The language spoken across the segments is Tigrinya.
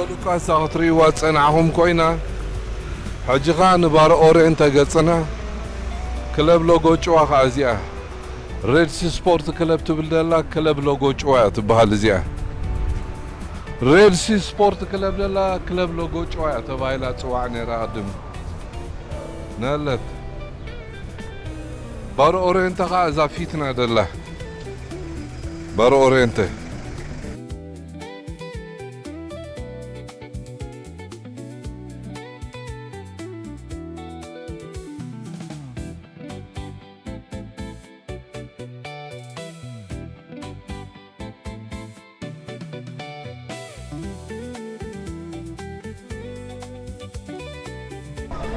ሉቃስ ክትርእይዋ ዝጸናሕኹም ኮይና፣ ሕጂ ኸኣ ንባር ኦሬንተ ገጽና። ክለብ ሎጎ ጭዋ ኸኣ እዚኣ። ሬድሲ ስፖርት ክለብ ትብል ደላ ክለብ ሎጎ ጭዋ እያ ትበሃል እዚኣ። ሬድሲ ስፖርት ክለብ ደላ ክለብ ሎጎ ጭዋ እያ ተባሂላ ትጽዋዕ ነይራ ቅድም። ነለት። ባር ኦሬንተ ኸኣ እዛ ፊትና ደላ። ባር ኦሬንተ።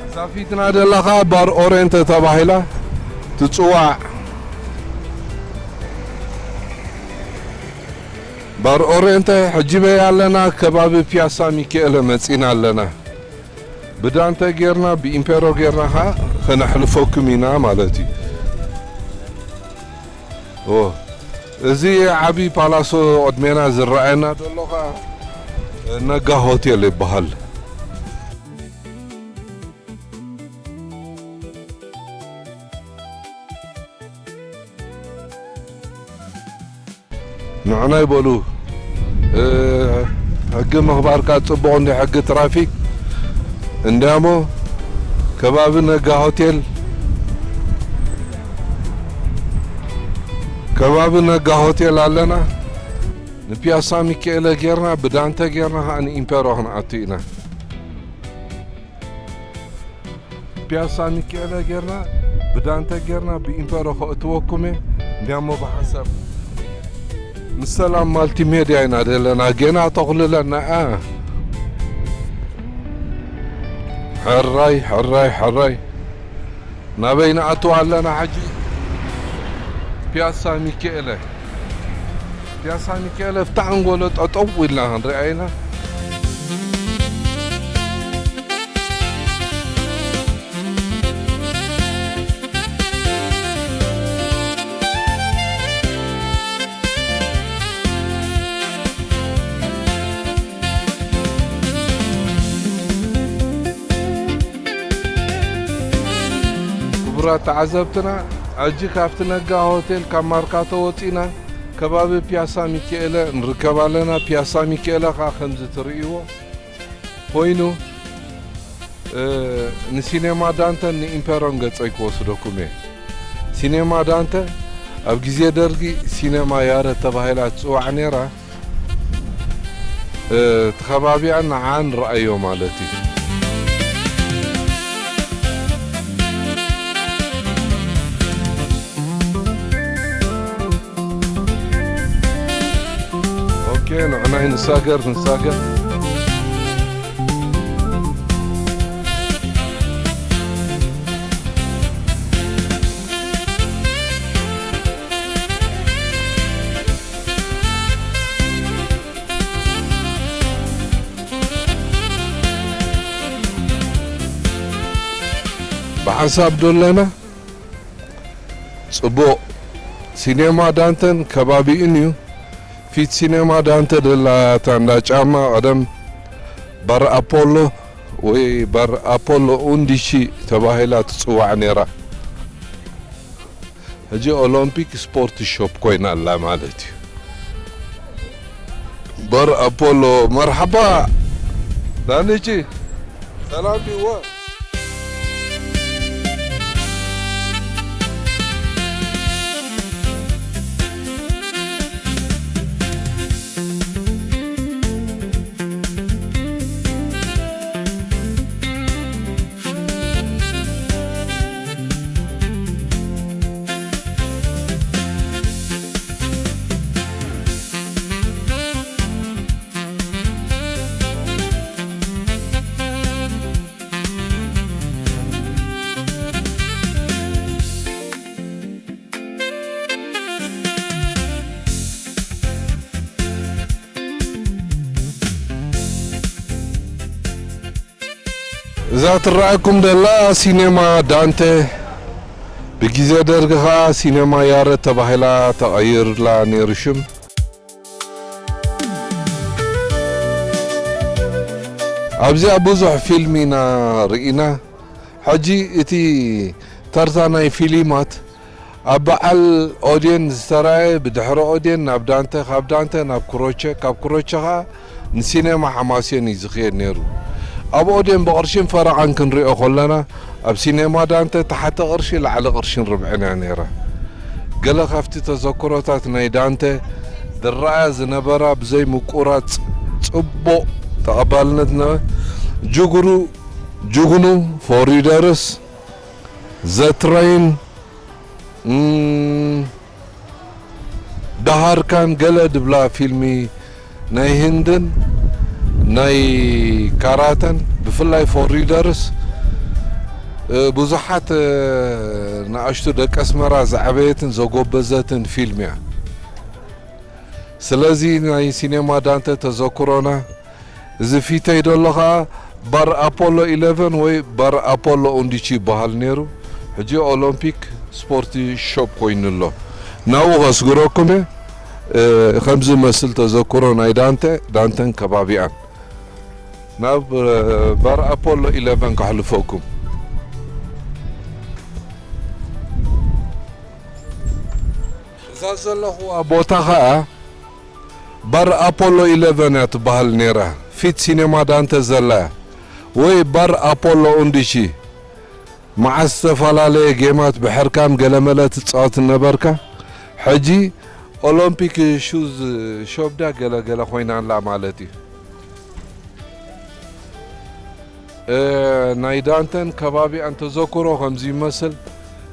እዛ ፊትና ደላኻ ባር ኦሬንተ ተባሂላ ትጽዋዕ። ባር ኦሬንተ ሕጂ በይ ኣለና፣ ከባቢ ፒያሳ ሚካኤለ መጺና ኣለና። ብዳንተ ጌርና፣ ብኢምፔሮ ጌርና ኸኣ ኸነሕልፈኩም ኢና ማለት እዩ። ኦ፣ እዚ ዓቢ ፓላሶ ቅድሜና ዝረኣየና ዘሎ ኸኣ ነጋ ሆቴል ይበሃል። ንዕናይ በሉ፣ እ፣ ሕጊ ምኽባር ከኣ ጽቡቕ እንዲ ሕጊ ትራፊክ። እንዲያሞ ከባቢ ነጋ ሆቴል፣ ከባቢ ነጋ ሆቴል ኣለና። ንፒያሳ ሚካኤለ ጌርና፣ ብዳንተ ጌርና ከኣ ንኢምፔሮ ክንኣቱ ኢና። ፒያሳ ሚካኤለ ጌርና፣ ብዳንተ ጌርና፣ ብኢምፔሮ ከእትወኩም እየ። እንዲያሞ ብሓንሳብ ምስ ሰላም ማልቲሜድያ ኢና ዘለና፣ ጌና ተኹልለና እያ። ሕራይ፣ ሕራይ፣ ሕራይ። ናበይ ንኣቱ ኣለና ሕጂ? ፒያሳ ሚካኤለ። ፒያሳ ሚካኤለ፣ ኣብታ ኣንጎሎ ጠጠው ኢልና ክንሪኣ ኢና። ክቡራት ተዓዘብትና፣ ሕጂ ካብቲ ነጋ ሆቴል ካብ ማርካቶ ወጺና ከባቢ ፒያሳ ሚካኤለ ንርከብ ኣለና። ፒያሳ ሚካኤለ ኸኣ ከምዚ ትርእይዎ ኮይኑ፣ እ፣ ንሲኔማ ዳንተን ንኢምፔሮን ገጸይ ክወስደኩም እየ። ሲኔማ ዳንተ ኣብ ግዜ ደርጊ ሲኔማ ያረ ተባሂላ ትጽዋዕ ነይራ። እ፣ እቲ ከባቢኣ ንዓ ንረኣዮ ማለት እዩ። ኦኬ፣ ንዕናይ ንሳገር፣ ንሳገር። ብሓንሳብ ዶ ኣለና? ጽቡቕ። ሲኔማ ዳንተን ከባቢኡን እዩ። ፊት ሲኔማ ዳንተ ደላ እታ እንዳ ጫማ ቀደም ባር ኣፖሎ ወይ ባር ኣፖሎ ኡንዲሺ ተባሂላ ትጽዋዕ ነይራ። ሕጂ ኦሎምፒክ ስፖርት ሾፕ ኮይና ኣላ ማለት እዩ። ባር ኣፖሎ፣ መርሓባ። ዳንቺ፣ ሰላም ዲዋ? እዛ ትረኣየኩም ዘላ ሲኔማ ዳንተ፣ ብግዜ ደርጊ ኸኣ ሲኔማ ያረ ተባሂላ ተቐይርላ ነይሩ ሽም። ኣብዚኣ ብዙሕ ፊልም ኢና ርኢና። ሕጂ እቲ ተርታ ናይ ፊልማት ኣብ በዓል ኦድየን ዝተራእየ፣ ብድሕሪ ኦድየን ናብ ዳንተ፣ ካብ ዳንተ ናብ ክሮቸ፣ ካብ ክሮቸ ኸኣ ንሲኔማ ሓማሴን እዩ ዝኽየድ ነይሩ። ኣብ ኦድየን ብቕርሽን ፈረቓን ክንሪኦ ከለና፣ ኣብ ሲኔማ ዳንተ ታሕቲ ቅርሺ ላዕሊ ቅርሽን ርብዕን እያ ነይራ። ገለ ካብቲ ተዘክሮታት ናይ ዳንተ ዝረኣያ ዝነበራ ብዘይ ምቁራጽ ጽቡቕ ተቐባልነት ነበ-፣ ጅግሩ፣ ጅግኑ፣ ፎሪደርስ፣ ዘትረይን፣ እም፣ ደሃርካን ገለ ድብላ ፊልሚ ናይ ህንድን ናይ ካራተን፣ ብፍላይ ፎሪደርስ፣ እ፣ ብዙሓት፣ እ፣ ንኣሽቱ ደቂ ኣስመራ ዘዕበየትን ዘጎበዘትን ፊልም እያ። ስለዚ ናይ ሲኔማ ዳንተ ተዘክሮና፣ እዚ ፊተይ ደሎ ኸኣ ባር ኣፖሎ ኢለቨን ወይ ባር ኣፖሎ ኡንዲቺ ይበሃል ነይሩ። ሕጂ ኦሎምፒክ ስፖርቲ ሾፕ ኮይኑ ኣሎ። ናብኡ ከስግረኩም እየ። እ፣ ከምዚ መስል ተዘክሮ ናይ ዳንተ፣ ዳንተን ከባቢኣን። ናብ፣ እ፣ ባር ኣፖሎ ኢለቨን ከሕልፈኩም። እዛ ዘለኹዋ ቦታ ኸኣ ባር ኣፖሎ ኢለቨን እያ ትበሃል ነይራ። ፊት ሲኔማ ዳንተ ዘላ እያ። ወይ ባር ኣፖሎ ኡንዲቺ። መዓስ ዝተፈላለየ ጌማት ብሕርካን ገለመለ ትጻወት ነበርካ። ሕጂ ኦሎምፒክ ሹዝ ሾፕ ድያ ገለ ገለ ኮይና ኣላ ማለት እዩ። እ፣ ናይ ዳንተን ከባቢኣን ተዘክሮ ከምዚ ይመስል።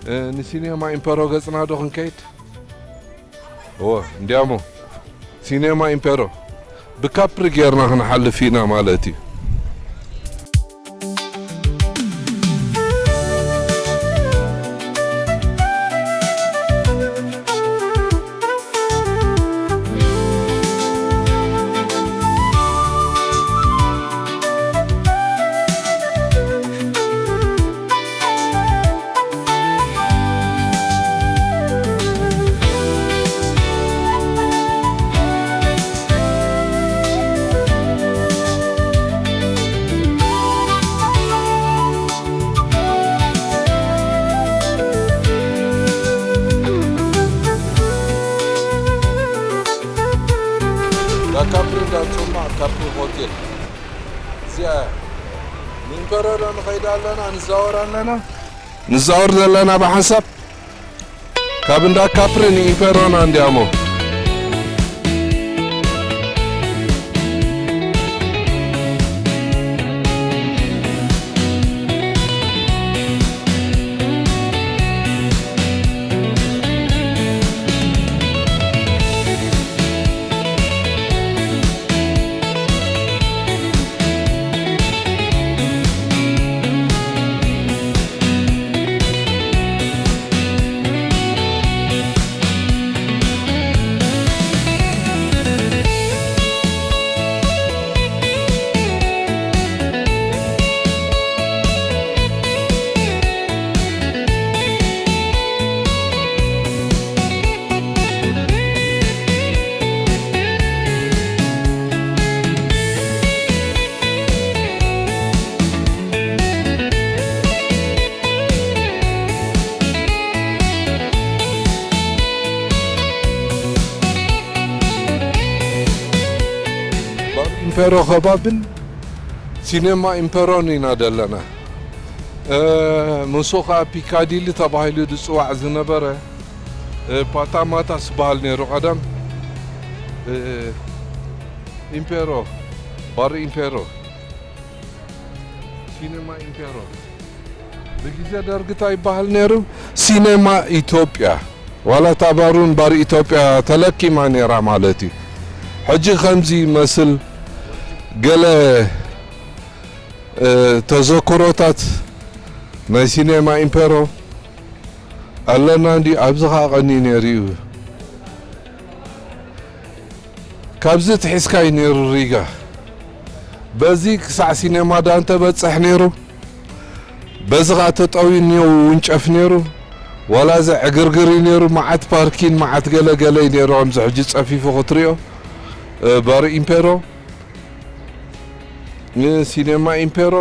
እ፣ ንሲኔማ ኢምፐሮ ገጽና ዶ ክንከይድ? እወ፣ እንዲያሞ ሲኔማ ኢምፔሮ ብካፕሪ ጌርና ክንሓልፍ ኢና ማለት እዩ። ዳ ካፕሪ እንዳ ጾማዕ ካፕሪ ሆቴል እዚኣ እያ። ንኢምፔሮ ዶ ንኸይድ ኣለና፣ ንዛወር ኣለና? ንዛወር ዘለና ብሓንሳብ ካብ እንዳ ካፕሪ ንኢምፔሮና እንዲያሞ። ባር ኢምፔሮ ከባብን ሲኔማ ኢምፔሮን ኢና ደለና። እ፣ ምስኡ ኸዓ ፒካዲሊ ተባሂሉ ዝጽዋዕ ዝነበረ፣ እ፣ ፓታማታስ ዝበሃል ነይሩ ቀደም። እ፣ ኢምፔሮ፣ ባር ኢምፔሮ፣ ሲኔማ ኢምፔሮ። ብግዜ ደርጊ እንታይ ይበሃል ነይሩ? ሲኔማ ኢትዮጵያ። ዋላ እታ ባር እውን ባር ኢትዮጵያ ተለኪማ ነይራ ማለት እዩ። ሕጂ ከምዚ ይመስል ገለ፣ እ፣ ተዘክሮታት ናይ ሲኔማ ኢምፔሮ ኣለና እንዲ ኣብዚ ኸዓ ቀንዩ ነይሩ እዩ። ካብዚ ትሒዝካ እዩ ነይሩ ሪጋ። በዚ ክሳዕ ሲኔማ ዳንተ በጽሕ ነይሩ። በዚ ኸዓ ተጠውዩ እኒኦ ውንጨፍ ነይሩ። ዋላ እዚ ዕግርግር እዩ ነይሩ። መዓት ፓርኪን መዓት ገለ ገለ እዩ ነይሩ። ከምዚ ሕጂ ጸፊፉ ክትሪኦ፣ እ፣ ባር ኢምፔሮ። ንሲኔማ ኢምፔሮ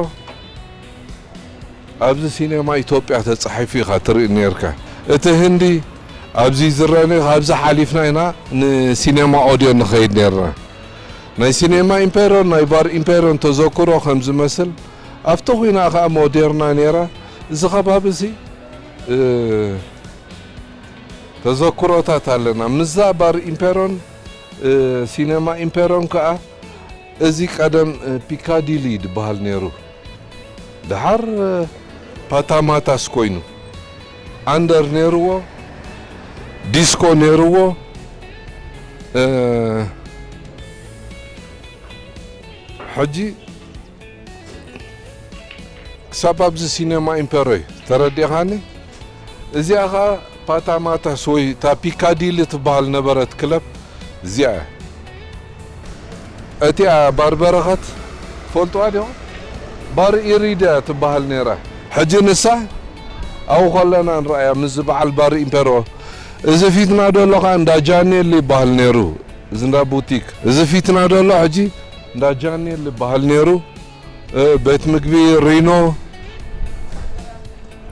ኣብዚ ሲኔማ ኢትዮጵያ ተጻሒፉ ኢኻ ትርኢ ነርካ። እቲ ህንዲ ኣብዚ ዝረኣኒ ካብዚ ሓሊፍና ኢና ንሲኔማ ኦድዮ ንኸይድ ነርና። ናይ ሲኔማ ኢምፔሮን ናይ ባር ኢምፔሮን ተዘክሮ ከም ዝመስል ኣብቲ ኹና ኸኣ ሞዴርና ነይራ። እዚ ከባቢ እዚ እ፣ ተዘክሮታት ኣለና። ምስዛ ባር ኢምፔሮን እ፣ ሲኔማ ኢምፔሮን ከኣ እዚ ቀደም እ፣ ፒካዲሊ ድበሃል ነይሩ። ደሓር እ፣ ፓታማታስ ኮይኑ ኣንደር ነይርዎ፣ ዲስኮ ነይርዎ። እ፣ ሕጂ ክሳብ ኣብዚ ሲኔማ ኢምፔሮ እዩ ተረዲእኻኒ። እዚኣ ኸኣ ፓታማታስ ወይ እታ ፒካዲሊ ትበሃል ነበረት ክለብ እዚኣ እያ። እቲኣ ባር በረኸት ፈልጥዋ ዲኹም? ባር ኢሪዳ ትበሃል ነይራ። ሕጂ ንሳ ኣብኡ ከለና ንረኣያ ምስዚ በዓል ባር ኢምፔሮ። እዚ ፊትና ዘሎ ኸኣ እንዳ ጃኔል ይበሃል ነይሩ። እዚ እንዳ ቡቲክ። እዚ ፊትና ዘሎ ሕጂ እንዳ ጃኔል ይበሃል ነይሩ። እ፣ ቤት ምግቢ ሪኖ፣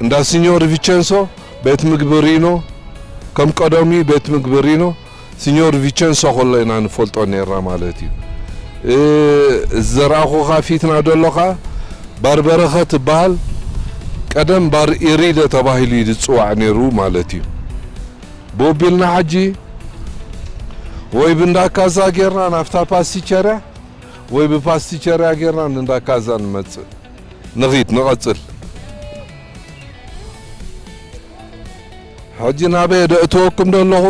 እንዳ ሲኞር ቪቸንሶ፣ ቤት ምግቢ ሪኖ፣ ከም ቀደሙ ቤት ምግቢ ሪኖ፣ ሲኞር ቪቸንሶ ከሎ ኢና ንፈልጦ ነይርና ማለት እዩ። እ፣ ዘርኣኹኻ ፊትና ዘሎ ኸኣ ባር በረኸት ትበሃል፣ ቀደም ባር ኢሪደ ተባሂሉ እዩ ዝጽዋዕ ነይሩ ማለት እዩ። ብኡ ቢልና ሕጂ ወይ ብእንዳ ካዛ ጌርና ናብታ ፓስቲቸርያ ወይ ብፓስቲቸርያ ጌርና ንእንዳ ካዛ ንመጽእ። ንኺድ፣ ንቐጽል። ሕጂ ናበይ ደእትወኩም ዘለኹ?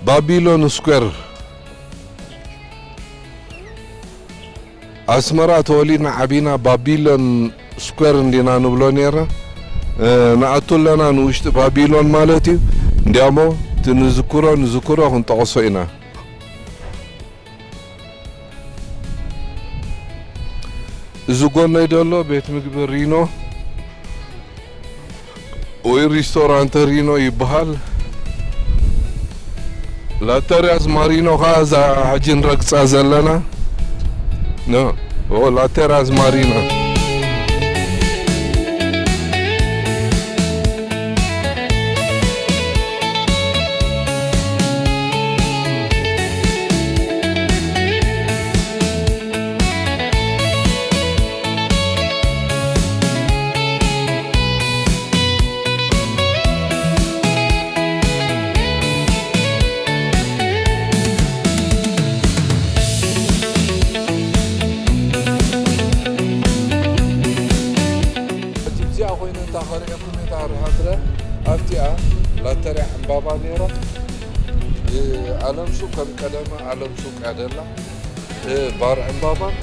ባቢሎን ስኩዌር። ኣስመራ ተወሊድና ዓቢና ባቢሎን ስኩዌር እንዲና ንብሎ ነይርና። እ፣ ንኣቱ ኣለና ንውሽጢ ባቢሎን ማለት እዩ። እንዲያሞ እቲ ንዝክሮ፣ ንዝክሮ ክንጠቕሶ ኢና። እዚ ጎነይ ዘሎ ቤት ምግቢ ሪኖ ወይ ሪስቶራንተ ሪኖ ይበሃል። ላተርያስ ማሪኖ ኸዓ እዛ ሕጂ ንረግጻ ዘለና። ኖ፣ ኦ፣ ላተርያስ ማሪኖ። ሕጂ እዚኣ ኮይነ እንተ ኸሪአኩም እታ ርሃ ትረአ ኣብቲኣ ላተርያ ዕምባባ ነይራ። እ፣ ኣለምሱ ከም ቀደማ ኣለምሱ እያ ደላ። እ፣ ባር ዕምባባን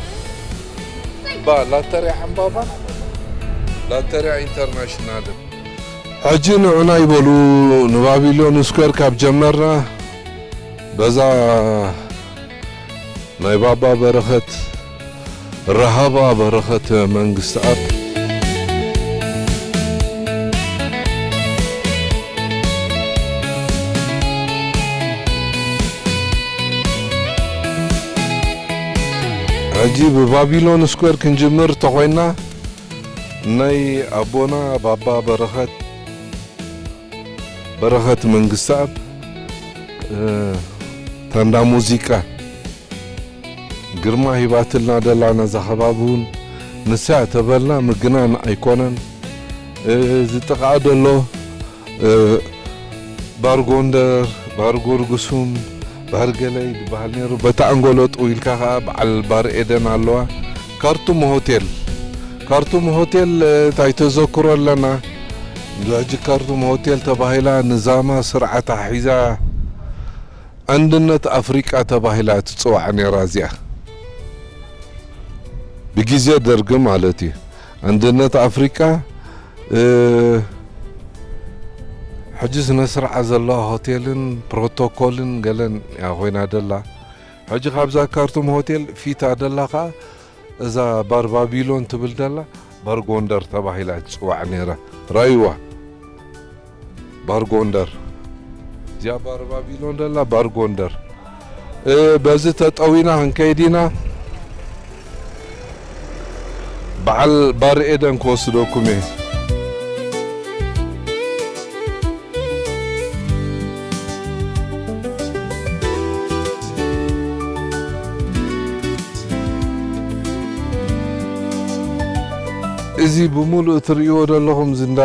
ባ ላተርያ ዕምባባን ላተርያ ኢንተርናሽናልን። ሕጂ ንዑና ይበሉ ንባቢሎን ስኩዌር ካብ ጀመርና በዛ ናይ ባባ በረኸት፣ ረሃባ በረኸት መንግስትኣብ። ሕጂ ብባቢሎን ስኩዌር ክንጅምር ተኾይና፣ ናይ ኣቦና ባባ በረኸት፣ በረኸት መንግስትኣብ፣ እ፣ ታንዳ ሙዚቃ ግርማ ሂባትልና ደላ ነዛ ከባቢ እውን ንሳ ተበልና ምግናን ኣይኮነን። እ፣ ዝጥቕዓ ደሎ፣ እ፣ ባር ጎንደር፣ ባር ጎርጉሱም፣ ባር ገለይ ዝበሃል ነይሩ። በታ ኣንጎሎ ጥው ኢልካ ኸዓ በዓል ባር ኤደን ኣለዋ። ካርቱም ሆቴል፣ ካርቱም ሆቴል፣ እ፣ እንታይ ተዘክሮ ኣለና? ሕጂ ካርቱም ሆቴል ተባሂላ ንዛማ ስርዓታ ሒዛ ኣንድነት ኣፍሪቃ ተባሂላ ትጽዋዕ ነይራ እዚኣ። ብግዜ ደርጊ ማለት እዩ። ኣንድነት ኣፍሪቃ፣ እ፣ ሕጂ ስነ ስርዓት ዘለዋ ሆቴልን ፕሮቶኮልን ገለን እያ ኮይና ደላ። ሕጂ ካብዛ ካርቱም ሆቴል ፊታ ደላ ኸዓ እዛ ባር ባቢሎን ትብል ደላ ባር ጎንደር ተባሂላ ትጽዋዕ ነይራ። ራይዋ። ባር ጎንደር። እዚኣ ባር ባቢሎን ደላ ባር ጎንደር። እ፣ በዚ ተጠዊና ክንከይድ ኢና። በዓል ባር ኤደን ክወስደኩም እየ። እዚ ብምሉእ እትርእይዎ ዘለኹም እዚ እንዳ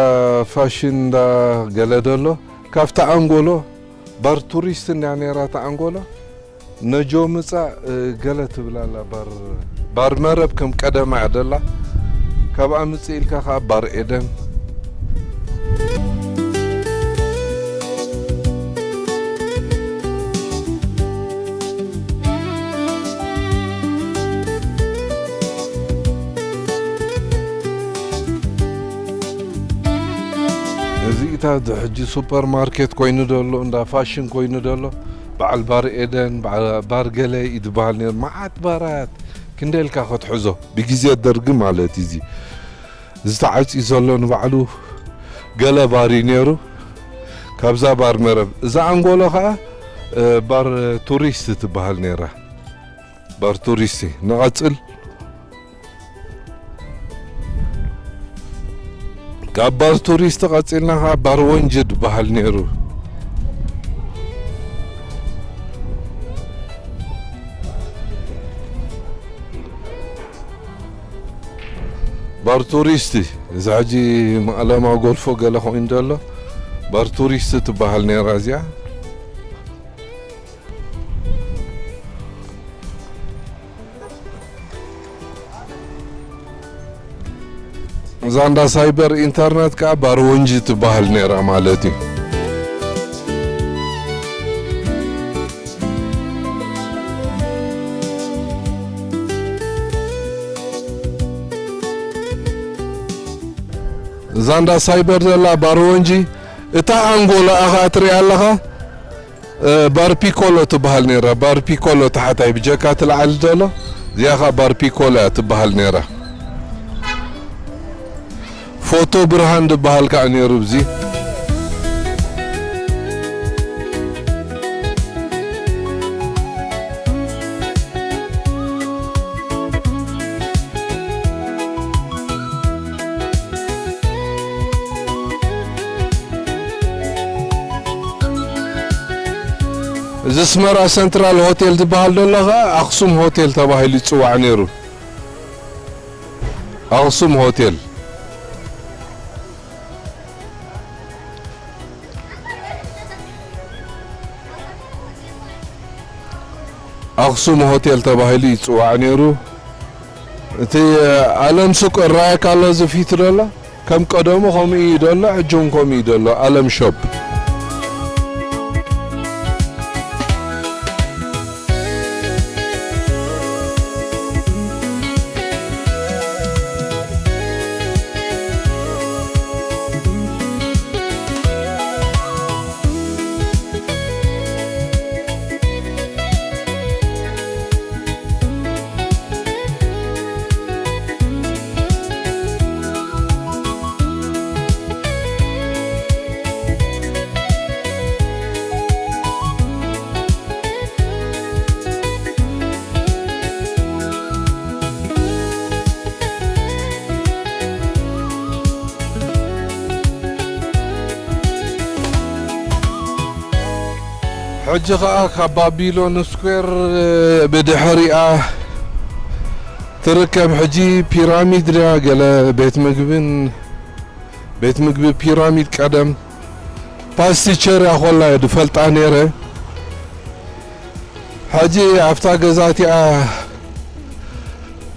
ፋሽን እንዳ ገለ ደሎ ካብቲ ኣንጎሎ ባር ቱሪስት እንድያ ነይራ እታ ኣንጎሎ። ነጆ ምጻእ፣ እ፣ ገለ ትብል ኣላ ባር፣ ባር መረብ ከም ቀደማ እያ ደላ። ካብኣ ምጽእ ኢልካ ከኣ ባር ኤደን። እዚ እታ ሕጂ ሱፐር ማርኬት ኮይኑ ደሎ፣ እንዳ ፋሽን ኮይኑ ደሎ፣ በዓል ባር ኤደን፣ በዓል ባር ገለ እዩ ዝበሃል ነይሩ። መዓት ባራት ክንደይ ኢልካ ክትሕዞ፣ ብግዜ ደርጊ ማለት እዩ። እዚ፣ እዚ ተዓጽዩ ዘሎ ንባዕሉ ገለ ባር እዩ ነይሩ። ካብዛ ባር መረብ፣ እዛ ኣንጎሎ ኸኣ፣ እ፣ ባር ቱሪስት ትበሃል ነይራ። ባር ቱሪስት። ንቐጽል። ካብ ባር ቱሪስት ቀጺልና ኸዓ ባር ወንጂ ዝበሃል ነይሩ። ባር ቱሪስት፣ እዚ ሕጂ ማእለማ ጎልፎ ገለ ኮይኑ ዘሎ፣ ባር ቱሪስት ትበሃል ነይራ እዚኣ። እዛ እንዳ ሳይበር ኢንተርነት ከኣ ባር ወንጂ ትበሃል ነይራ ማለት እዩ። እዛ እንዳ ሳይበር ዘላ ባር ወንጂ፣ እታ ኣንጎላ ኣኻ ትሪኣ ኣለኻ? እ፣ ባር ፒኮሎ ትበሃል ነይራ። ባር ፒኮሎ ታሕታይ ብጀካ እቲ ላዕሊ ዘሎ፣ እዚኣ ኸዓ ባር ፒኮሎ እያ ትበሃል ነይራ። ፎቶ ብርሃን ዝበሃል ከኣ ነይሩ። እዚ እዚ ኣስመራ ሰንትራል ሆቴል ዝበሃል ዘሎ ኸዓ ኣኽሱም ሆቴል ተባሂሉ ይጽዋዕ ነይሩ። ኣኽሱም ሆቴል። ኣኽሱም ሆቴል ተባሂሉ ይጽዋዕ ነይሩ። እቲ ኣለም ሱቅ እራየካ ኣሎ፣ እዚ ፊት ዘሎ ከም ቀደሙ ከምኡ እዩ ዘሎ፣ ሕጂ እውን ከምኡ እዩ ዘሎ። ኣለም ሾፕ። ሕጂ ኸኣ ካብ ባቢሎን ስኩዌር ብድሕሪኣ ትርከብ። ሕጂ ፒራሚድ ድያ፣ ገለ ቤት ምግብን፣ ቤት ምግቢ ፒራሚድ ቀደም ፓስቲቸርያ ኮላ እየ ዝፈልጣ ነይረ። ሕጂ ኣብታ ገዛ እቲኣ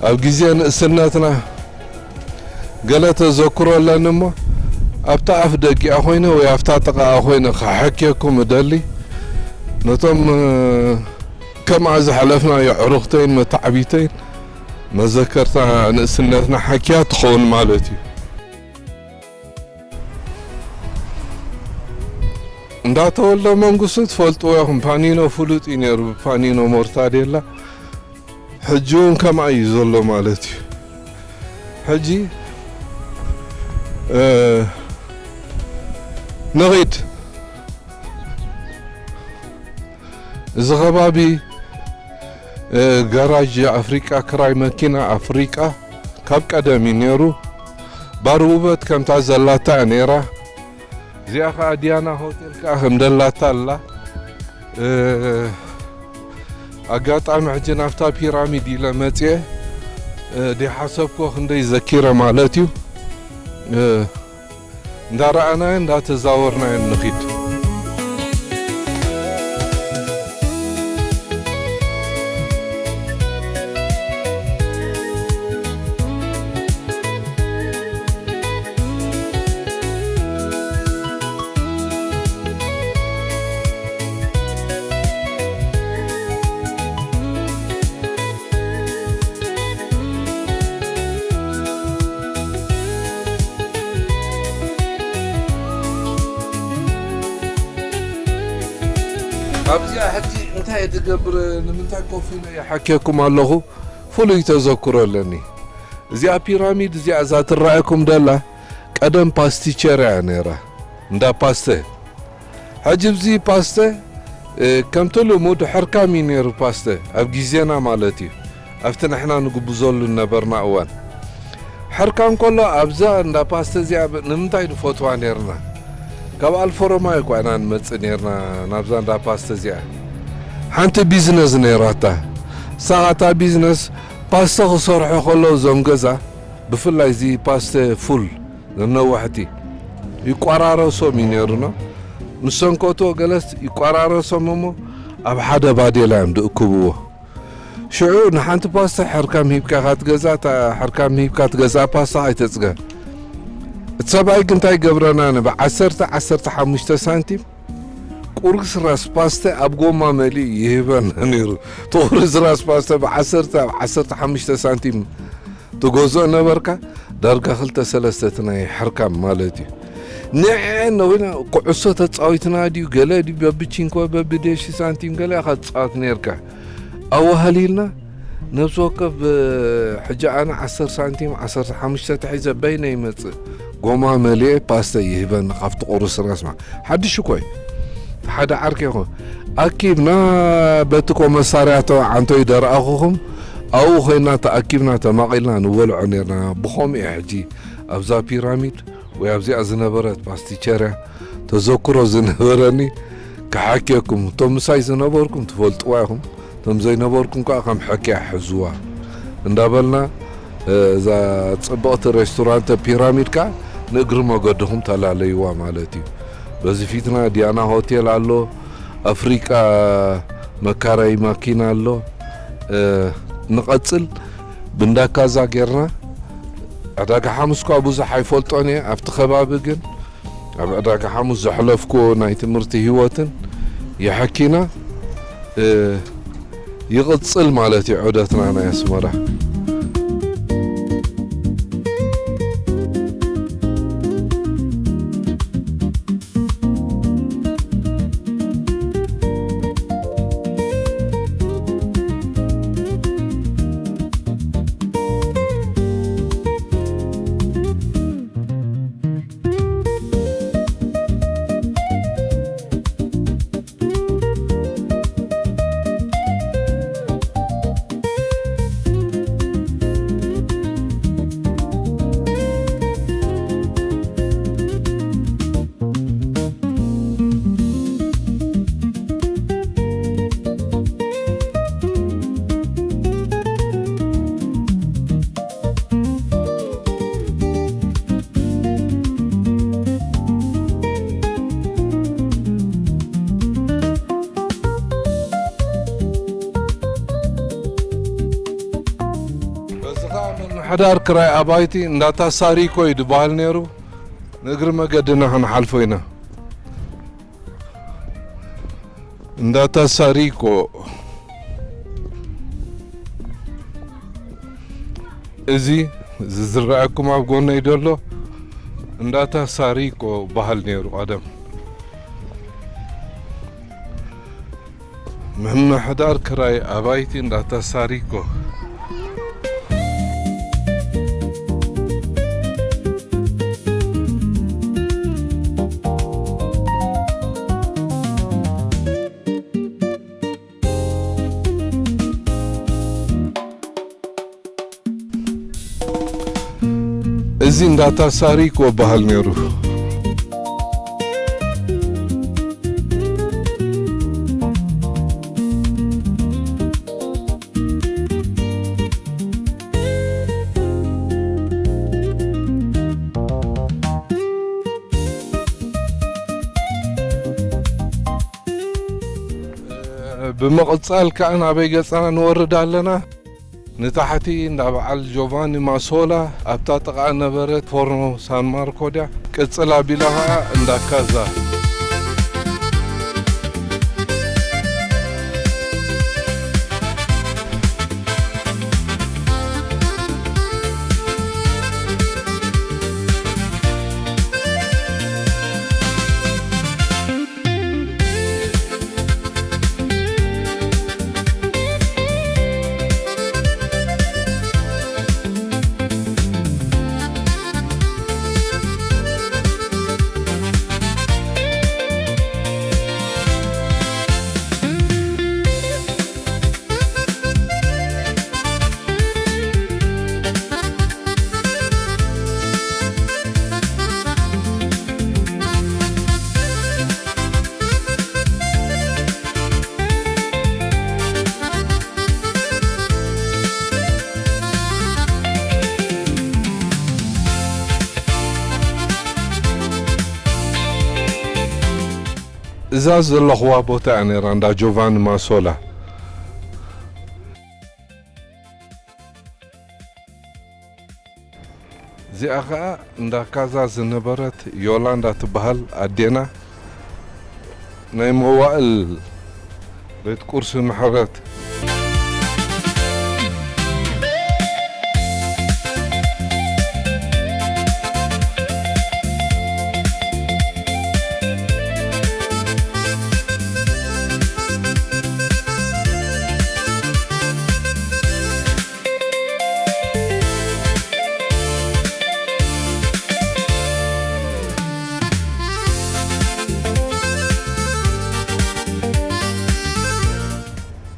ኣብ ግዜ ንእስነትና ገለ ተዘክሮ ኣለኒ እሞ፣ ኣብታ ኣፍ ደጊኣ ኮይነ ወይ ኣብታ ጥቓኣ ኮይነ ክሓክየኩም እደሊ። ነቶም፣ እ፣ ከምኣ ዝሓለፍናዮ ኣዕሩኽተይን መተዓቢተይን መዘከርታ ንእስነትና ሓኪያ ትኸውን ማለት እዩ። እንዳ ተወልደ መንግስቱ ትፈልጥዎ ኢኹም፣ ፓኒኖ ፍሉጥ እዩ ነይሩ፣ ብፓኒኖ ሞርታዴላ። ሕጂ እውን ከምኣ እዩ ዘሎ ማለት እዩ። ሕጂ፣ እ፣ ንኺድ። እዚ ከባቢ፣ እ፣ ጋራጅ ኣፍሪቃ፣ ክራይ መኪና ኣፍሪቃ፣ ካብ ቀደም እዩ ነይሩ። ባር ውበት ከምታ ዘላታ እያ ነይራ። እዚኣ ኸዓ ዲያና ሆቴል ከኣ ከም ደላታ ኣላ። እ፣ ኣጋጣሚ ሕጂ ናብታ ፒራሚድ ኢለ መጽየ፣ እ፣ ደይሓሰብክዎ ክንደይ ዘኪረ ማለት እዩ። እ፣ እንዳረኣናዮ እንዳተዛወርናዮ ንኺድ። ኣብዚኣ ሕጂ እንታይ እየ ዝገብር፣ ንምንታይ ኮፍ ኢለ ይሓክየኩም ኣለኹ? ፍሉይ ተዘክሮ ኣለኒ። እዚኣ ፒራሚድ እዚኣ እዛ ትረኣየኩም ደላ ቀደም ፓስቲቸርያ ነይራ፣ እንዳ ፓስተ። ሕጂ ኣብዚ ፓስተ፣ እ፣ ከምቲ ልሙድ ሕርካም እዩ ነይሩ ፓስተ፣ ኣብ ግዜና ማለት እዩ፣ ኣብቲ ንሕና ንጉብዘሉ ነበርና እዋን። ሕርካም ከሎ ኣብዛ እንዳ ፓስተ እዚኣ ብ-፣ ንምንታይ ንፈትዋ ነይርና? ካብ ኣልፎ ሮማይ እኳ ኢና ንመጽእ ነይርና ናብዛ እንዳ ፓስተ እዚኣ። ሓንቲ ቢዝነስ ነይራታ። ንሳ ኸኣ እታ ቢዝነስ ፓስተ ክሰርሑ ከለዉ እዞም ገዛ፣ ብፍላይ እዚ ፓስተ ፉል ነዋሕቲ ይቋራረሶም እዩ ነይሩ፣ ኖ? ምስ ሰንከትዎ ገለስ ይቋራረሶም እሞ ኣብ ሓደ ባዴላ እዮም ዝእክብዎ። ሽዑ ንሓንቲ ፓስታ ሕርካም ሂብካ ኢኻ ትገዝኣ፣ እታ ሕርካም ሂብካ ትገዝኣ ፓስታ ኣይተጽገ። እቲ ሰብኣይ ግን እንታይ ይገብረና ነበረ? ዓሰርተ፣ ዓሰርተ ሓሙሽተ ሳንቲም ቁርስራስ ፓስታ ኣብ ጎማ መሊኡ ይህበና ነይሩ። እቲ ቁርስራስ ፓስታ ብዓሰርተ፣ ኣብ ዓሰርተ ሓሙሽተ ሳንቲም ትገዝኦ ነበርካ፣ ዳርጋ ክልተ ሰለስተ እቲ ናይ ሕርካም ማለት እዩ። ንዐ ነዊና ኩዕሶ ተጻዊትና ድዩ፣ ገለ ድዩ፣ በብቺንኮ፣ በብደሽ ሳንቲም ገለ ኢኻ ትጻወት ነርካ። ኣዋህሊልና ነብሲ ወከፍ፣ እ፣ ሕጂ ኣነ ዓሰርተ ሳንቲም፣ ዓሰርተ ሓሙሽተ ተሒዘ በይነ ይመጽእ። ጎማ መሊኤ ፓስተ ይህበኒ ካብቲ ቁርስራስ ማ-፣ ሓድሽ እኮ እዩ። ሓደ ዓርኪ ይኹን። ኣኪብና በቲ ኮመሳርያቶ ዓንቶይ ደርኣኹኹም፣ ኣብኡ ኮይና ተኣኪብና ተማቒልና ንበልዖ ነርና። ብኸምኡ እየ ሕጂ ኣብዛ ፒራሚድ ወይ ኣብዚኣ ዝነበረት ፓስቲቸርያ ተዘክሮ ዝነበረኒ ክሓክየኩም። እቶም ምሳይ ዝነበርኩም ትፈልጥዋ ኢኹም። እቶም ዘይነበርኩም ከኣ ከም ሕክያ ሕዝዋ እንዳበልና፣ እ፣ እዛ ጽብቕቲ ሬስቶራንት ፒራሚድ ከኣ ንእግሪ መገድኹም ተላለይዋ ማለት እዩ። በዚ ፊትና ዲያና ሆቴል ኣሎ፣ ኣፍሪቃ መካረይ ማኪና ኣሎ። እ፣ ንቐጽል ብንዳካዛ ጌርና ዕዳጋ ሓሙስ እኳ ብዙሕ ኣይፈልጦን እየ፣ ኣብቲ ከባቢ ግን ኣብ ዕዳጋ ሓሙስ ዘሕለፍኩዎ ናይ ትምህርቲ ህይወትን የሐኪና፣ እ፣ ይቕጽል ማለት እዩ ዑደትና ናይ ኣስመራ። በዚ ኸኣ ምምሕዳር ክራይ ኣባይቲ እንዳታ ሳሪኮ እዩ ዝበሃል ነይሩ። ንእግሪ መገድና ክንሓልፎ ኢና። እንዳታ ሳሪኮ። እዚ ዝዝረኣኩም ኣብ ጎነይ ዘሎ እንዳታ ሳሪኮ በሃል ነይሩ ቀደም። ምምሕዳር ክራይ ኣባይቲ እንዳታ ሳሪኮ። እዚ እንዳታ ሳሪኮ በሃል ነይሩ። ብምቕጻል ከኣ ናበይ ገጽና ንወርድ ኣለና? ንታሕቲ እንዳ በዓል ጆቫኒ ማሶላ ኣብታ ጥቓ ነበረት ፎርኖ ሳን ማርኮ ድያ? ቅጽል ኣቢላ ኸኣ እንዳ ካዛ። እዛ ዘለኹዋ ቦታ እያ ነይራ፣ እንዳ ጆቫኒ ማሶላ። እዚኣ ኸኣ እንዳ ካዛ ዝነበረት ዮላንዳ ትበሃል ኣዴና፣ ናይ መዋእል ቤት ቁርሲ ምሕረት።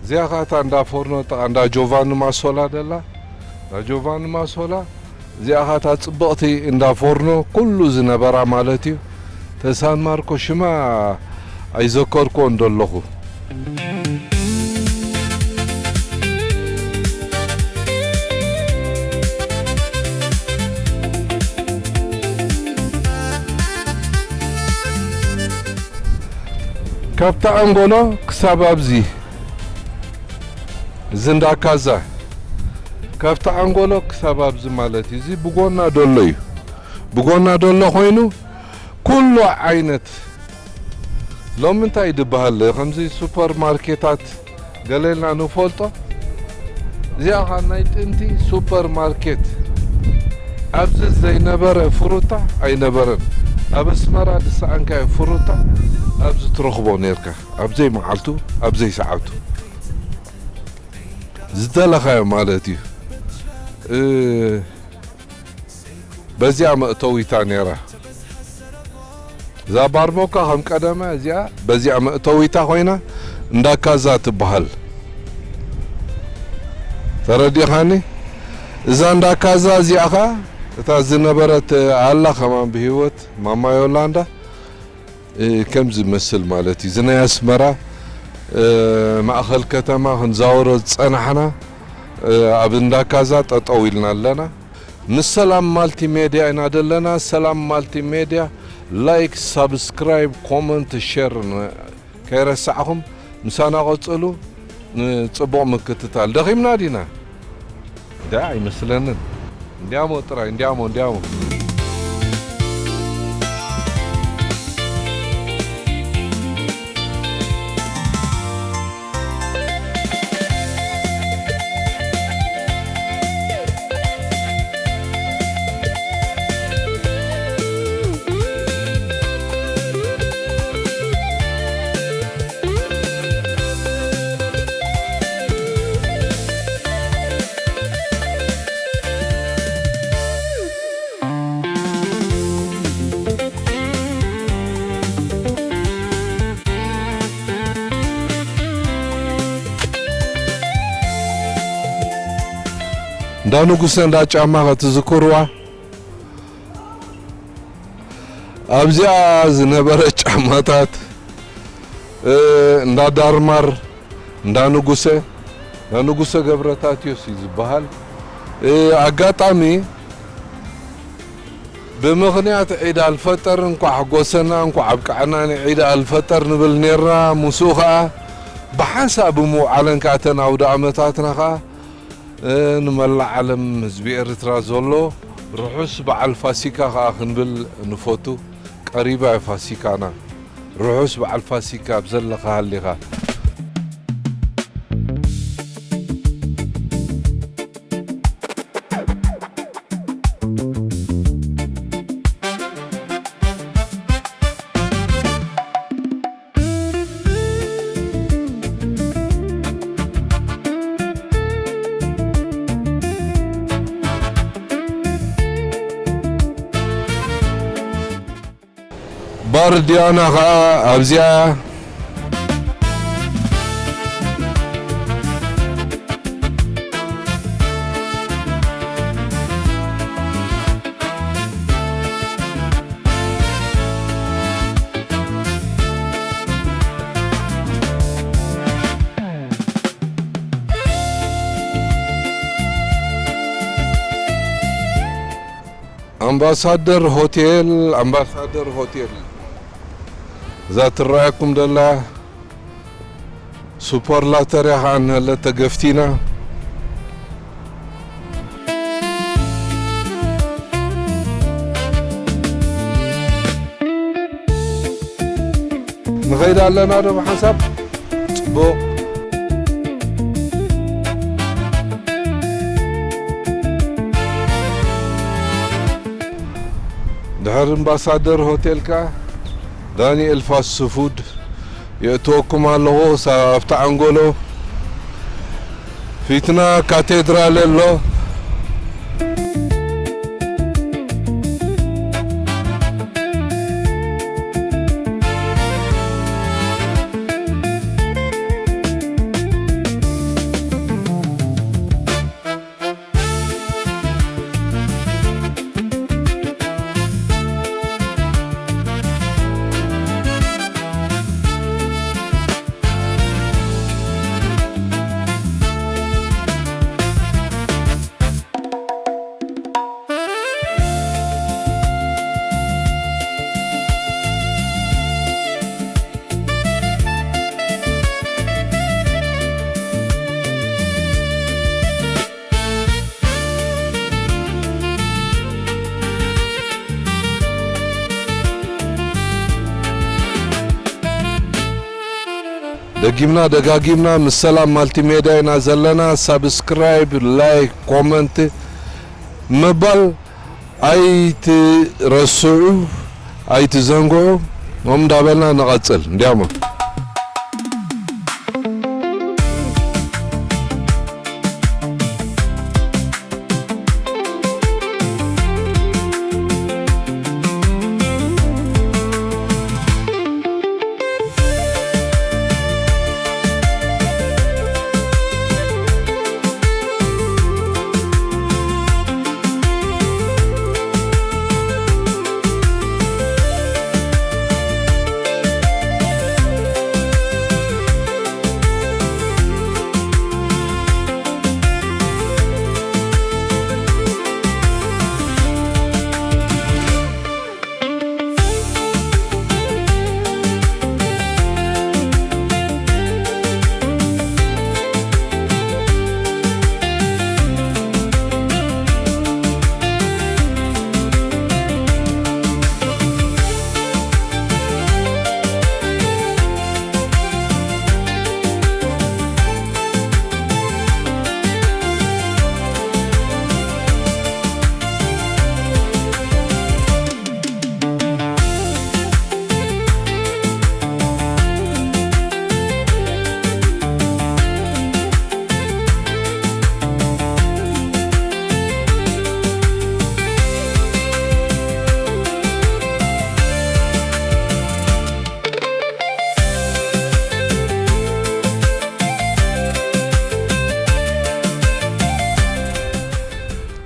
እዚኣ ኸኣ እታ እንዳ ፎርኖ ጥቓ እንዳ ጆቫኒ ማሶላ ደላ። እንዳ ጆቫኒ ማሶላ እዚኣ ኸኣ እታ ጽብቕቲ እንዳ ፎርኖ ኩሉ ዝነበራ ማለት እዩ። ተሳን ማርኮ ሽማ ኣይዘከርኩዎን ደለኹ። ካብቲ ኣንጎሎ ክሳብ ኣብዚ፣ እዚ እንዳ ካዛ፣ ካብቲ ኣንጎሎ ክሳብ ኣብዚ ማለት እዩ። እዚ ብጎና ደሎ እዩ። ብጎና ደሎ ኮይኑ፣ ኩሉ ዓይነት ሎሚ እንታይ ድበሃል? ከምዚ ሱፐር ማርኬታት ገለ ኢልና ንፈልጦ። እዚኣ ኸዓ ናይ ጥንቲ ሱፐር ማርኬት። ኣብዚ ዘይነበረ ፍሩታ ኣይነበረን። ኣብ ኣስመራ ዝሰኣንካዮ ፍሩታ ኣብዚ ትረኽቦ ነይርካ። ኣብ ዘይመዓልቱ፣ ኣብ ዘይሰዓቱ። ዝደለኻዮ ማለት እዩ። እ፣ በዚኣ መእተዊታ ነይራ። እዛ ባርሞካ ከም ቀደማ እዚኣ በዚኣ መእተዊታ ኮይና እንዳ ካዛ ትበሃል። ተረዲኻኒ? እዛ እንዳ ካዛ እዚኣ ኸዓ እታ ዝነበረት ኣላ ከማን ብህይወት ማማ ዮላንዳ፣ እ፣ ከም ዝመስል ማለት እዩ። እዚ ናይ ኣስመራ፣ እ፣ ማእኸል ከተማ ክንዛወሮ ዝጸናሕና፣ እ፣ ኣብ እንዳ ካዛ ጠጠው ኢልና ኣለና። ምስ ሰላም ማልቲ ሜድያ ኢና ዘለና። ሰላም ማልቲ ሜድያ፣ ላይክ፣ ሳብስክራይብ፣ ኮመንት፣ ሼር ን-፣ ከይረሳዕኹም ምሳና ቀጽሉ። ንጽቡቕ ምክትታል። ደኺምና ዲና? እንዳ ኣይመስለንን። እንዲያሞ ጥራይ፣ እንዲያሞ፣ እንዲያሞ። እንዳ ንጉሰ እንዳ ጫማ ከትዝክርዋ፣ ኣብዚኣ ዝነበረ ጫማታት፣ እ፣ እንዳ ዳርማር፣ እንዳ ንጉሰ፣ እንዳ ንጉሰ ገብረታትዮስ እዩ ዝበሃል። እ፣ ኣጋጣሚ ብምኽንያት ዒድ ኣልፈጠር እንኳዕ ሓጎሰና፣ እንኳዕ ኣብቅዐና ንዒድ ኣልፈጠር ንብል ኔርና። ምስኡ ኸኣ ብሓንሳእ ብምውዓለን ከኣ እተን ኣውደ ኣመታትና ኸኣ እ፣ ንመላእ ዓለም ህዝቢ ኤርትራ ዘሎ ርሑስ በዓል ፋሲካ ከኣ ክንብል ንፈቱ። ቀሪባ እያ ፋሲካና። ርሑስ በዓል ፋሲካ ኣብ ዘለኻ ሃሊኻ። ባር ዲያና ኸኣ ኣብዚኣ። ኣምባሳደር ሆቴል፣ ኣምባሳደር ሆቴል። እዛ ትረኣየኩም ደላ ሱፐርላተርያ ኸኣ እንሀለ ተገፍቲና። ንኸይድ ኣለና ዶ ብሓንሳብ? ጽቡቕ። ድሕሪ ኣምባሳደር ሆቴል ከኣ ዳንኤል ፋስት ፉድ የእትወኩም ኣለኹ። ሳ-፣ ኣብቲ ኣንጎሎ ፊትና ካቴድራል ኣሎ። ደጊምና ደጋጊምና ምስ ሰላም ማልቲሜድያ ኢና ዘለና። ሳብስክራይብ፣ ላይክ፣ ኮመንት ምባል ኣይትረስዑ፣ ኣይትዘንግዑ። ኦም እንዳበልና ንቐጽል እንዲያሞ።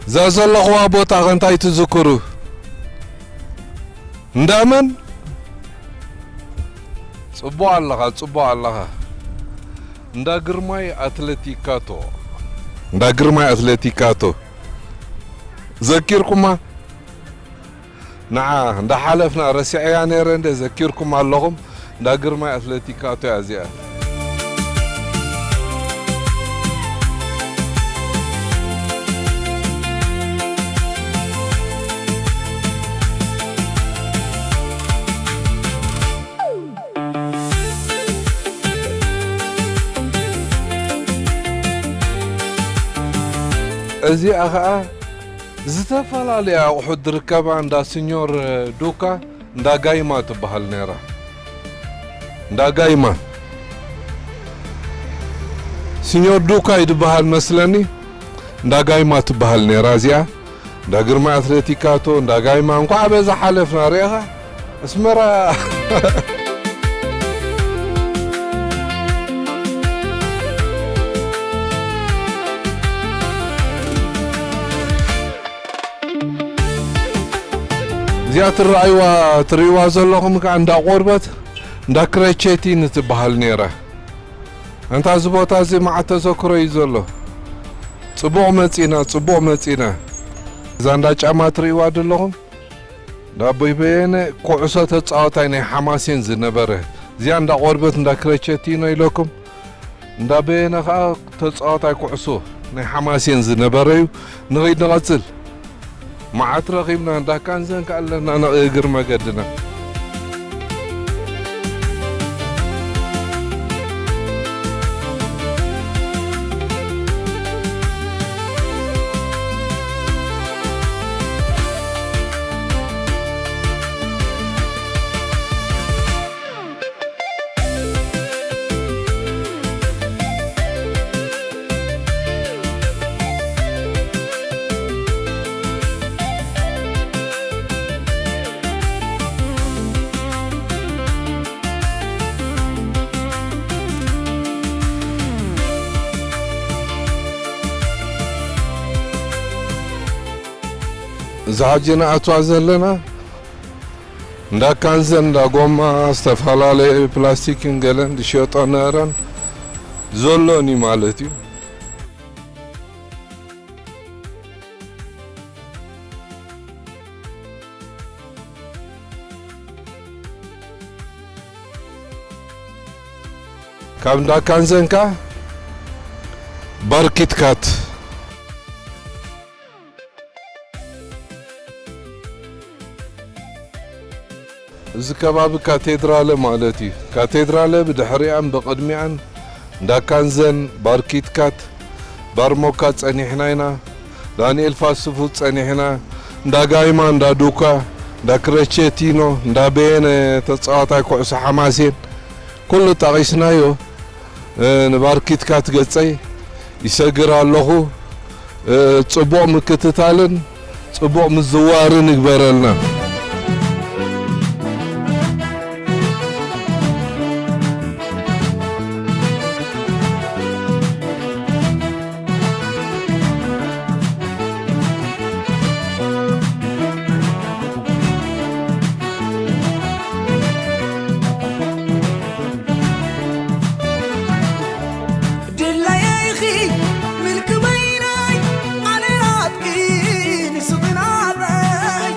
እዛ ዘለኹዋ ቦታ ከ እንታይ ትዝክሩ? እንዳመን? ጽቡቕ ኣለኻ፣ ጽቡቕ ኣለኻ። እንዳ ግርማይ ኣትለቲካቶ። እንዳ ግርማይ ኣትለቲካቶ። ዘኪርኩማ? ንዓ እንዳሓለፍና ረሲዐያ ነይረ እንደ ዘኪርኩም ኣለኹም። እንዳ ግርማይ ኣትለቲካቶ እያ እዚኣ። እዚኣ ኸኣ ዝተፈላለያ ኣቑሑት ዝርከባ እንዳ ስኞር ዱካ፣ እንዳ ጋይማ ትበሃል ነይራ። እንዳ ጋይማ። ስኞር ዱካ እዩ ዝበሃል መስለኒ። እንዳ ጋይማ ትበሃል ነይራ እዚኣ። እንዳ ግርማ ኣትሌቲካቶ፣ እንዳ ጋይማ፣ እንኳዕ በዛ ሓለፍና፣ ርኢኻ? ኣስመራ። እዚኣ ትረኣይዋ፣ ትርእይዋ ዘለኹም ከኣ እንዳ ቆርበት፣ እንዳ ክረቸቲን ትበሃል ነይራ። ኣንታ እዚ ቦታ እዚ መዓት ተዘክሮ እዩ ዘሎ። ጽቡቕ መጺና፣ ጽቡቕ መጺና። እዛ እንዳ ጫማ ትርእይዋ ዘለኹም፣ እንዳ ኣቦይ በየነ ኩዕሶ ተጻዋታይ ናይ ሓማሴን ዝነበረ። እዚኣ እንዳ ቆርበት፣ እንዳ ክረቸቲኖ ኢለኩም። እንዳ በየነ ኸኣ ተጻዋታይ ኩዕሶ ናይ ሓማሴን ዝነበረ እዩ። ንኺድ ንቐጽል። መዓት ረኺብና፣ እንዳ ካንዘን ከኣ ኣለና፣ ንእግር መገድና። እዛ ሕጂ ንኣትዋ ዘለና እንዳ ካንዘን፣ እንዳ ጎማ፣ ዝተፈላለየ ፕላስቲክን ገለን ዝሸጦ ነረን ዘሎን እዩ ማለት እዩ። ካብ እንዳ ካንዘንካ ባርኪትካት። እዚ ከባቢ ካቴድራለ ማለት እዩ። ካቴድራለ ብድሕሪኣን ብቕድሚኣን እንዳ ካንዘን፣ ባርኪትካት፣ ባርሞካ ጸኒሕና ኢና። ዳንኤል ፋስፉ ጸኒሕና። እንዳ ጋይማ፣ እንዳ ዱካ፣ እንዳ ክረቼቲኖ፣ እንዳ በየነ ተጻዋታይ ኩዕሶ ሓማሴን፣ ኩሉ ጠቒስናዮ። እ፣ ንባርኪትካት ገጸይ ይሰግር ኣለኹ። እ፣ ጽቡቕ ምክትታልን ጽቡቕ ምዝዋርን ይግበረልና። ድላየይኺ ምልኪ በይነይ፣ ኣነ ናትኪ ንስኺ ናተይ።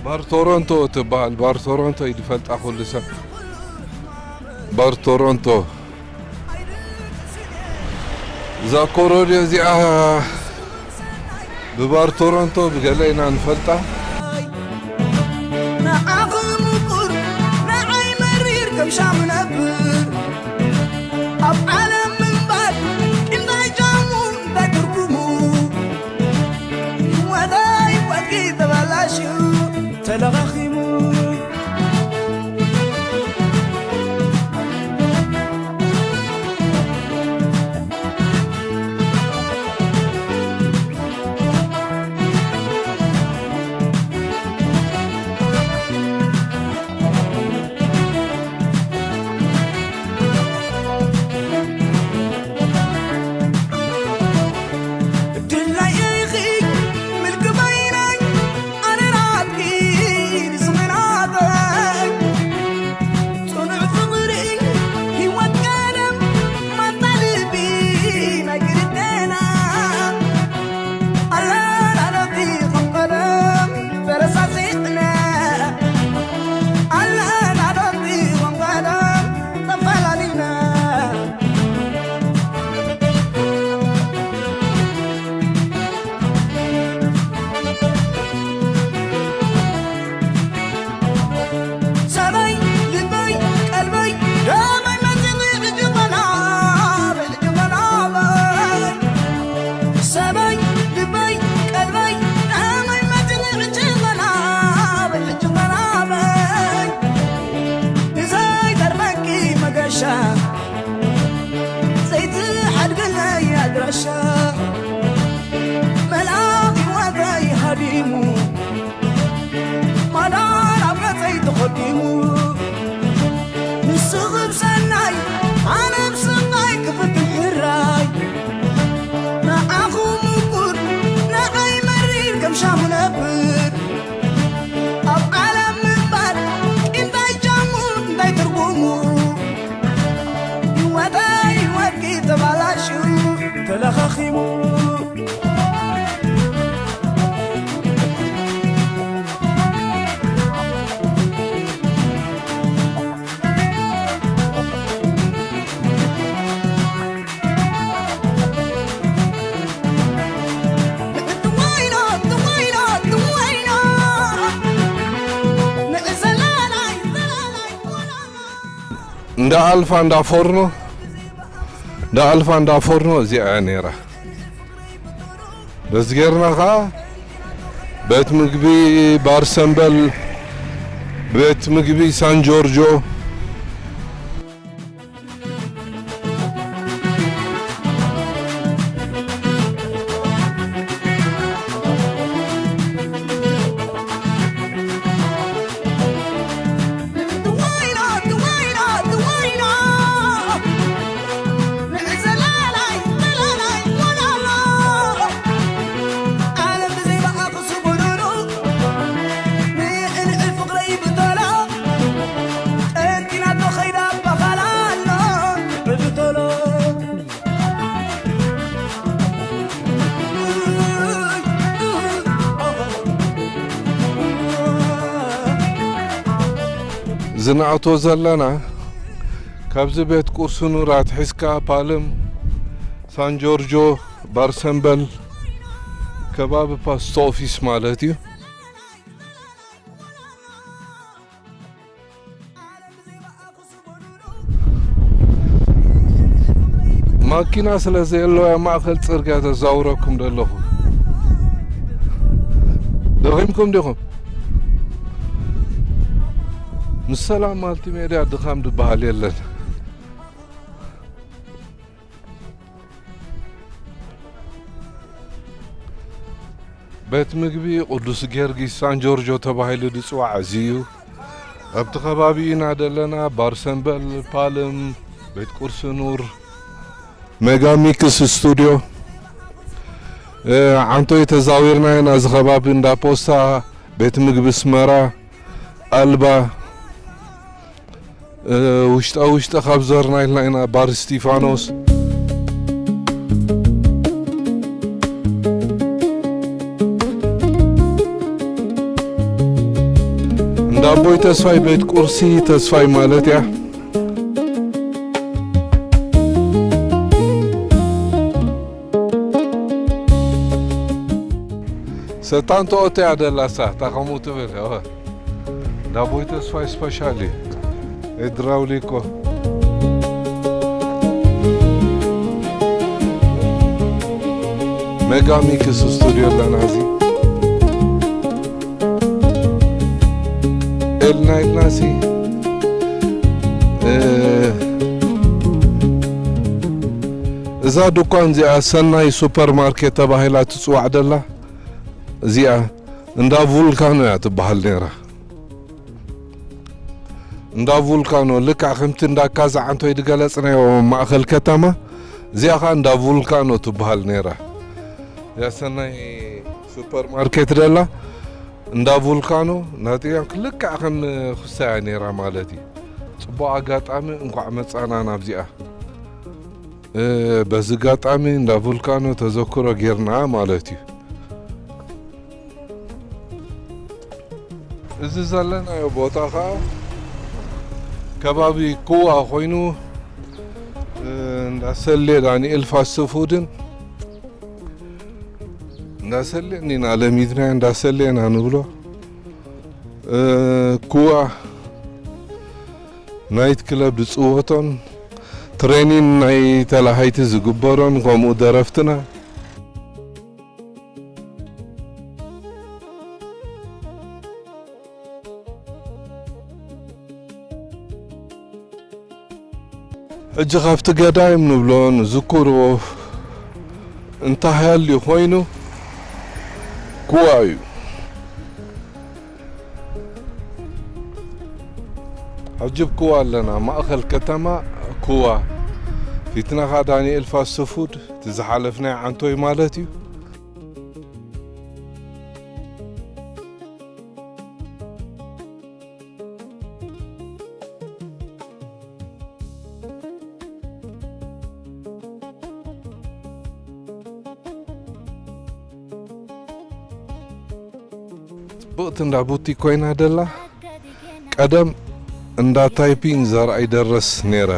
ባር ቶሮንቶ ትበሃል። ባር ቶሮንቶ እዩ ዝፈልጣ ኩሉ ሰብ። ባር ቶሮንቶ። እዛ ኮረድዮ እዚኣ ብባር ቶሮንቶ ብገለ ኢና ንፈልጣ። ንዓኺ ምቁር፣ ንዓይ መሪር ከም ሻም ነብር። ኣብ ዓለም ምንባር እንታይ ጃሙ እንታይ ትርጉሙ? ህይወተይ ህይወትኪ ተበላሽዩ ተለኻኺሙ። ድላየኺ ምልኪ በይነይ ኣነ ናትኪ ንስኺ ናተይ። ጽኑዕ ፍቕሪ ህይወት ቀደም ማንታ ልቢ ናይ ክልቴና። ኣለና ዶ እቲ ከም ቀደም ተረሳሲዕና? ኣለና ዶ እቲ ከም ቀደም ተፈላሊና? ሰበይ ልበይ ቀልበይ ደመይ መጺኺ ሕጂ ጓል ኣበይ፣ ሕጂ ጓል ኣበይ። ሰበይ ልበይ ቀልበይ ደመይ መጺኺ ሕጂ ጓል ኣበይ፣ ሕጂ ጓል ኣበይ። ንዘይተርፈኪ መገሻ ዘይትሓድግለይ ኣድራሻ። መልኣኽ ህይወተይ ሃዲሙ ማዳን ኣብ ገጸይ ተኸዲሙ። ንስኺ ብሰናይ ኣነ ብስቓይ ክፍትን ሕራይ። ንዓኹ ምቁር ንዓይ መሪር ከም ሻሙ ነብር። ኣብ ዓለም ምንባር እንታይ ጃሙ እንታይ ትርጉሙ? ህይወተይ ህይወትኪ ተባላሽዩ ተለኻኺሙ። እንዳ ኣልፋ እንዳ ፎርኖ፣ እንዳ ኣልፋ እንዳ ፎርኖ እዚኣ እያ ነይራ። በዚ ጌርና ኸዓ ቤት ምግቢ ባር ሰምበል፣ ቤት ምግቢ ሳን ጆርጆ፣ ዝንኣቶ ዘለና ካብዚ ቤት ቁርሲ ኑር ኣትሒዝካ ፓልም፣ ሳን ጆርጆ፣ ባርሰምበል ከባቢ ፖስት ኦፊስ ማለት እዩ። ማኪና ስለ ዘየለዋ ማእከል ጽርግያ ዘዛውረኩም ዘለኹ። ደኺምኩም ዲኹም? ምስ ሰላም ማልቲሜድያ ድኻም ዝበሃል የለን። ቤት ምግቢ ቅዱስ ጊዮርጊስ ሳን ጆርጆ ተባሂሉ ዝጽዋዕ እዚ እዩ። ኣብቲ ከባቢ ኢና ዘለና። ባርሰምበል፣ ፓልም፣ ቤት ቁርሲ ኑር፣ ሜጋ ሚክስ ስቱድዮ፣ እ፣ ዓንቶይ ተዛዊርና ኢና። እዚ ከባቢ እንዳ ፖስታ፣ ቤት ምግቢ ኣስመራ፣ ኣልባ፣ እ፣ ውሽጣ ውሽጢ ካብ ዘርና ኢልና ኢና ባር እስቲፋኖስ። ተስፋይ ቤት ቁርሲ ተስፋይ ማለት እያ። ሰታን ተኦተ እያ ደላሳ፣ እታ ከምኡ ትብል፣ ኦ። ዳቦይ ተስፋይ ስፐሻል እዩ። ኤድራውሊኮ። ሜጋ ሚክስ ስቱዲዮ ኣለና እዚ። ኤልና ኢልናሲ፣ እ፣ እዛ ድኳን እዚኣ ሰናይ ሱፐር ማርኬት ተባሂላ ትጽዋዕ ደላ፣ እዚኣ እንዳ vulcano እያ ትበሃል ነይራ። እንዳ vulcano ልክዕ ከምቲ እንዳ ካዛ ዓንቶይ ዝገለጽናዮ ማእከል ከተማ፣ እዚኣ ኸኣ እንዳ vulcano ትበሃል ነይራ። እዚኣ ሰናይ ሱፐር ማርኬት ደላ እንዳ vulcano ናትያ ልክዕ ከም ኩሳ እያ ነይራ ማለት እዩ። ጽቡቕ ኣጋጣሚ እንኳዕ መጻና ናብዚኣ። እ፣ በዚ ኣጋጣሚ እንዳ vulcano ተዘክሮ ጌርና ማለት እዩ። እዚ ዘለናዮ ቦታ ኸኣ ከባቢ ኩዋ ኮይኑ፣ እ፣ እንዳ ሰሌ ዳንኤል ፋስት ፉድን እንዳ ሰሌ እንዲና ለሚድና እንዳ ሰሌ ኢና ንብሎ። እ፣ ኩዋ ናይት ክለብ ዝጽወቶን ትሬኒን ናይ ተላሃይቲ ዝግበሮን ከምኡ ደረፍትና። ሕጂ ካብቲ ገዳይም ንብሎ ንዝክሮ እንተሃልዩ ኮይኑ ኩዋ እዩ። ሕጂ ኣብ ኩዋ ኣለና፣ ማእኸል ከተማ ኩዋ። ፊትና ኸኣ ዳንኤል ፋስት ፉድ፣ እቲ ዝሓለፍናዮ ዓንቶይ ማለት እዩ። ጽብቕቲ እንዳ ቡቲ ኮይና ደላ። ቀደም እንዳ ታይፒንግ ዘርኣይ ደረስ ነይረ።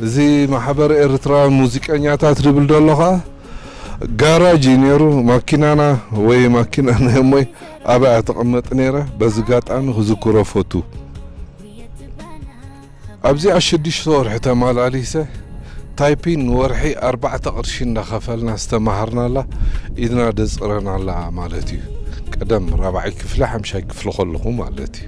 እዚ ማሕበር ኤርትራውያን ሙዚቀኛታት ዝብል ዘሎ ኸኣ ጋራጅ እዩ ነይሩ። ማኪናና ወይ ማኪና ናይ እሞይ ኣብኣ ትቕመጥ ነይራ። በዚ ኣጋጣሚ ክዝክሮ ፈቱ። ኣብዚኣ ሽዱሽተ ወርሒ ተመላሊሰ ታይፒን ንወርሒ ኣርባዕተ ቅርሺ እንዳኸፈልና ዝተማሃርናላ ኢድና ደጽረናላ ማለት እዩ። ቀደም ራብዓይ ክፍሊ ሓምሻይ ክፍሊ ከለኹ ማለት እዩ።